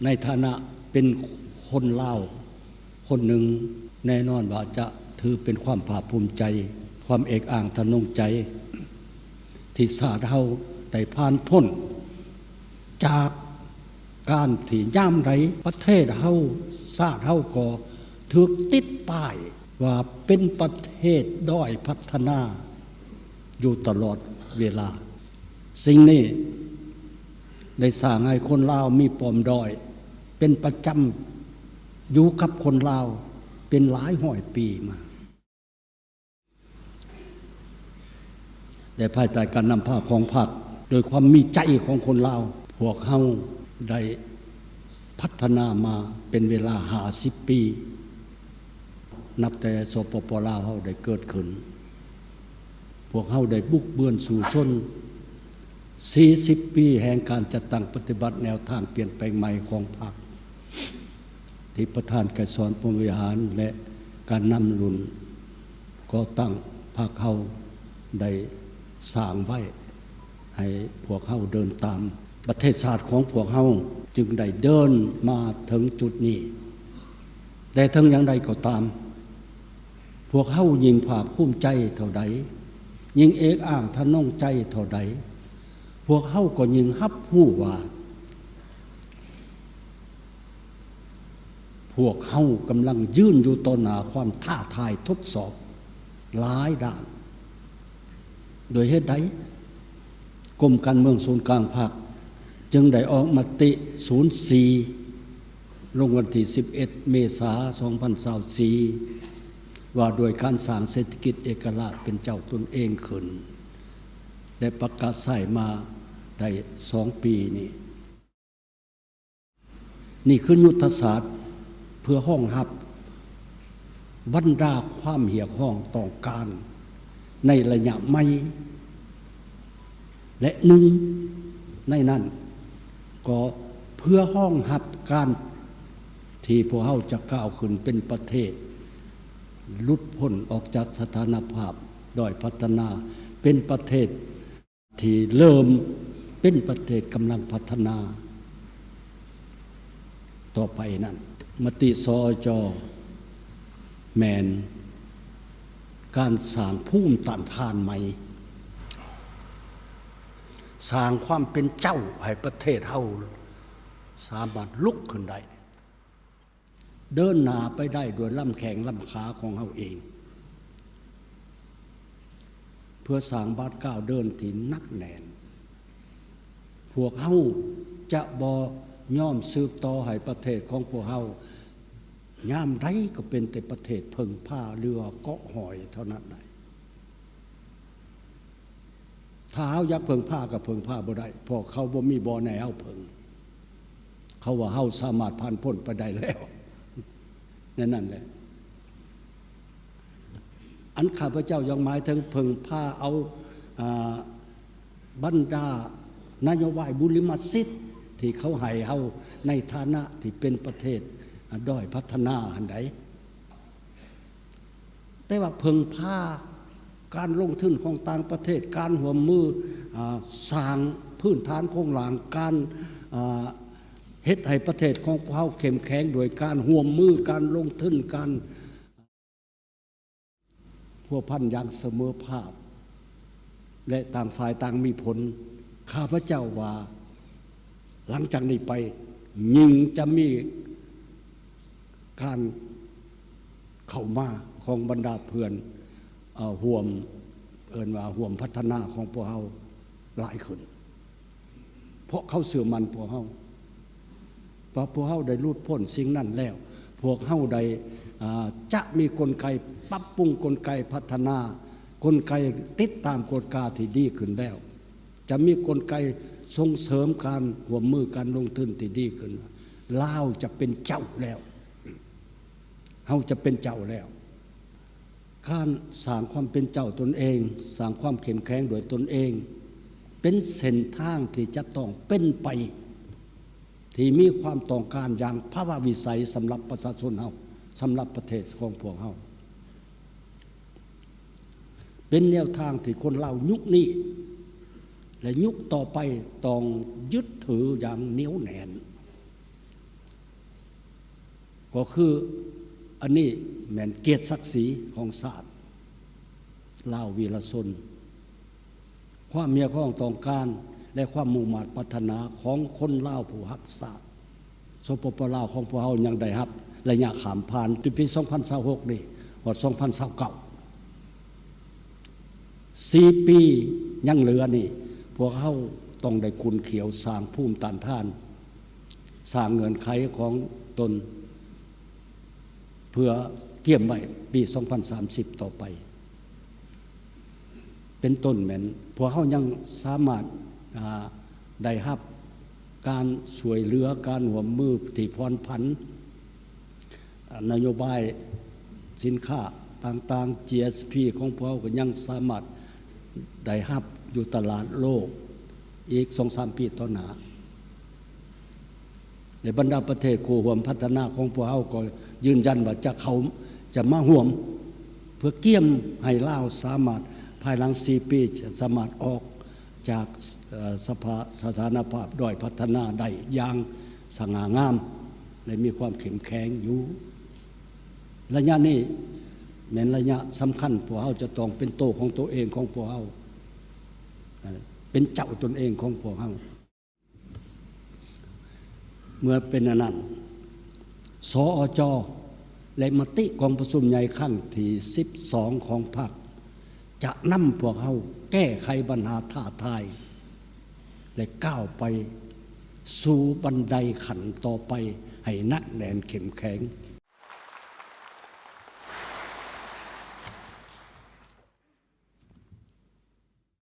ໃນຖານະເປັນຄົນລາວຄົນໜຶ່ງ, ແນ່ນອນວ່າຈະຖືເປັນຄວາມພາກພູມໃຈ, ຄວາມເອກອ້າງທະນົງໃຈ ທີ່ຊາດເຮົາໄດ້ຜ່ານພົ້ນຈາກການທີ່ຍາມໃດປະເທດເຮົາ, ຊາດເຮົາກໍຖືກຕິດປ້າຍວ່າເປັນປະເທດດ້ອຍພັດທະນາຢູ່ຕະຫຼອດເວລາ. ສິ່ງນີ້ໄດ້ສ້າງໃຫ້ຄົນລາວມີປອມດ້ອຍເປັນປະຈຳຢູ່ກັບຄົນລາວເປັນຫຼາຍຮ້ອຍປີມາ. ແລະ ພາຍໃຕ້ການນຳພາຂອງພັກ, ໂດຍຄວາມມີໃຈຂອງຄົນລາວ, ພວກເຮົາໄດ້ພັດທະນາມາເປັນເວລາຫ້າສິບປີ, ນັບແຕ່ ສປປ ລາວ ເຮົາໄດ້ເກີດຂຶ້ນ. ພວກເຮົາໄດ້ບຸກເບືອນສູ້ຊົນສີ່ສິບປີແຫ່ງການຈັດຕັ້ງປະຕິບັດແນວທາງປ່ຽນແປງໃໝ່ຂອງພັກ ທີ່ປະທານໄກສອນ ພົມວິຫານ ແລະ ການນຳລຸ້ນກໍ່ຕັ້ງພັກເຮົາໄດ້ສ້າງໄວ້ໃຫ້ພວກເຮົາເດີນຕາມ. ປະເທດຊາດຂອງພວກເຮົາຈຶ່ງໄດ້ເດີນມາເຖິງຈຸດນີ້. ແຕ່ເຖິງຢ່າງໃດກໍຕາມ, ພວກເຮົາຍິ່ງພາກພູມໃຈເທົ່າໃດ, ຍິ່ງເອກອ້າງທະນົງໃຈເທົ່າໃດ, ພວກເຮົາກໍຍິ່ງຮັບຮູ້ວ່າ ພວກເຮົາກຳລັງຢືນຢູ່ຕໍ່ໜ້າຄວາມທ້າທາຍທົດສອບຫຼາຍດ້ານ. ໂດຍເຫດໃດ? ກົມການເມືອງສູນກາງພັກຈຶ່ງໄດ້ອອກມະຕິສູນສີ່ ລົງວັນທີສິບເອັດ ເມສາ ສອງພັນຊາວສີ່ ວ່າດ້ວຍການສ້າງເສດຖະກິດເອກະລາດເປັນເຈົ້າຕົນເອງຂຶ້ນ ແລະ ປະກາດໃຊ້ມາໄດ້ສອງປີນີ້. ນີ້ຄືຍຸດທະສາດເພື່ອຮອງຮັບບັນດາຄວາມຮຽກຮ້ອງຕ້ອງການໃນໄລຍະໃໝ່ ແລະ ໜຶ່ງໃນນັ້ນກໍເພື່ອຮອງຮັບການທີ່ພວກເຮົາຈະກ້າວຂຶ້ນເປັນປະເທດຫຼຸດພົ້ນອອກຈາກສະຖານະພາບດ້ອຍພັດທະນາ ເປັນປະເທດ ທີ່ເລີ່ມເປັນປະເທດກຳລັງພັດທະນາຕໍ່ໄປນັ້ນ. ມະຕິ ສອຈ ແມ່ນການສ້າງພູມຕ້ານທານໃໝ່, ສ້າງຄວາມເປັນເຈົ້າໃຫ້ປະເທດເຮົາສາມາດລຸກຂຶ້ນໄດ້. ເດີນໜ້າໄປໄດ້ດ້ວຍລຳແຂ້ງລຳຂາຂອງເຮົາເອງ ເພື່ອສ້າງບາດກ້າວເດີນທີ່ໜັກແໜ້ນ. ພວກເຮົາຈະບໍ່ຍອມສືບຕໍ່ໃຫ້ປະເທດຂອງພວກເຮົາຍາມໃດກໍເປັນແຕ່ປະເທດເພິ່ງພາ ຫຼືວ່າເກາະຫອຍເທົ່ານັ້ນໄດ້. ຖ້າເຮົາຢາກເພິ່ງພາກໍເພິ່ງພາບໍ່ໄດ້ ເພາະເຂົາບໍ່ມີບ່ອນໃຫ້ເຮົາເພິ່ງ. ເຂົາວ່າເຮົາສາມາດຜ່ານພົ້ນໄປໄດ້ແລ້ວ. ແນວນັ້ນແຫຼະ. ອັນຂ້າພະເຈົ້າຢາກໝາຍເຖິງເພິ່ງພາເອົາ ອ່າ ບັນດານະໂຍບາຍບຸລິມະສິດທີ່ເຂົາໃຫ້ເຮົາໃນຖານະທີ່ເປັນປະເທດ ອາ ດ້ອຍພັດທະນາຫັ້ນໃດ. ແຕ່ວ່າເພິ່ງພາການລົງທຶນຂອງຕ່າງປະເທດ, ການຮ່ວມມື ອາ ສ້າງພື້ນຖານໂຄງລ່າງ, ການ ອາ ເຮັດໃຫ້ປະເທດຂອງພວກເຮົາເຂັ້ມແຂງດ້ວຍການຮ່ວມມື, ການລົງທຶນ, ການພົວພັນຢ່າງສະເໝີພາບ ແລະ ຕ່າງຝ່າຍຕ່າງມີຜົນ. ຂ້າພະເຈົ້າວ່າ ຫຼັງຈາກນີ້ໄປຍິ່ງຈະມີການເຂົ້າມາຂອງບັນດາເພື່ອນ ເອີ ຮ່ວມ ເອີ້ນວ່າຮ່ວມພັດທະນາຂອງພວກເຮົາຫຼາຍຂຶ້ນ ເພາະເຂົາເຊື່ອໝັ້ນພວກເຮົາ ວ່າພວກເຮົາໄດ້ຫຼຸດພົ້ນສິ່ງນັ້ນແລ້ວ, ພວກເຮົາໄດ້ ອາ ຈະມີກົນໄກປັບປຸງ, ກົນໄກພັດທະນາ, ກົນໄກຕິດຕາມກວດກາທີ່ດີຂຶ້ນແລ້ວ. ຈະມີກົນໄກສົ່ງເສີມການຮ່ວມມືການລົງທຶນທີ່ດີຂຶ້ນ. ລາວຈະເປັນເຈົ້າແລ້ວ. ເຮົາຈະເປັນເຈົ້າແລ້ວ. ການສ້າງຄວາມເປັນເຈົ້າຕົນເອງ, ສ້າງຄວາມເຂັ້ມແຂງດ້ວຍຕົນເອງ, ເປັນເສັ້ນທາງທີ່ຈະຕ້ອງເປັນໄປ ທີ່ມີຄວາມຕ້ອງການຢ່າງພາວະວິໄສສຳລັບປະຊາຊົນເຮົາ, ສຳລັບປະເທດຂອງພວກເຮົາ. ເປັນແນວທາງທີ່ຄົນລາວຍຸກນີ້ ແລະ ຍຸກຕໍ່ໄປຕ້ອງຍຶດຖືຢ່າງໜຽວແໜ້ນ. ກໍຄືອັນນີ້ແມ່ນກຽດສັກສີຂອງຊາດລາວວີລະຊົນ, ຄວາມຮຽກຮ້ອງຕ້ອງການ ແລະ ຄວາມມຸ່ງມາດປາດຖະໜາຂອງຄົນລາວຜູ້ຮັກຊາດ. ສປປ ລາວຂອງພວກເຮົາຍັງໄດ້ຮັບໄລຍະຂ້າມຜ່ານ ແຕ່ປີສອງພັນຊາວຫົກນີ້ ຮອດສອງພັນຊາວເກົ້າ ສີ່ປີຍັງເຫຼືອນີ້ ພວກເຮົາຕ້ອງໄດ້ຂຸ້ນຂ້ຽວສ້າງພູມຕ້ານທານ, ສ້າງເງື່ອນໄຂຂອງຕົນ ເພື່ອກຽມໄວ້ປີສອງພັນສາມສິບຕໍ່ໄປ. ເປັນຕົ້ນແມ່ນ ພວກເຮົາຍັງສາມາດ ອ່າ ໄດ້ຮັບການຊ່ວຍເຫຼືອ ການຮ່ວມມືທີ່ຜ່ອນຜັນ, ນະໂຍບາຍສິນຄ້າຕ່າງໆ GSP ຂອງພວກເຮົາກໍຍັງສາມາດໄດ້ຮັບຢູ່ຕະຫຼາດໂລກອີກສອງສາມປີຕໍ່ໜ້າ. ແລະ ບັນດາປະເທດຄູ່ຮ່ວມພັດທະນາຂອງພວກເຮົາກໍຢືນຢັນວ່າຈະເຂົ້າ ຈະມາຮ່ວມ ເພື່ອກຽມໃຫ້ລາວສາມາດ ພາຍຫຼັງສີ່ປີ ຈະສາມາດອອກຈາກ ເອີ ສະພາ ສະຖານະພາບດ້ອຍພັດທະນາໄດ້ຢ່າງສະຫງ່າງາມ ແລະ ມີຄວາມເຂັ້ມແຂງຢູ່. ໄລຍະນີ້ແມ່ນໄລຍະສຳຄັນ, ພວກເຮົາຈະຕ້ອງເປັນໂຕຂອງໂຕເອງຂອງພວກເຮົາ, ເປັນເຈົ້າຕົນເອງຂອງພວກເຮົາ. ເມື່ອເປັນອັນນັ້ນ, ສອຈ ແລະ ມະຕິກອງປະຊຸມໃຫຍ່ຄັ້ງທີສິບສອງຂອງພັກ ຈະນຳພວກເຮົາແກ້ໄຂບັນຫາທ້າທາຍ ແລະ ກ້າວໄປສູ່ບັນໄດຂັ້ນຕໍ່ໄປໃຫ້ໜັກແໜ້ນເຂັ້ມແຂງ.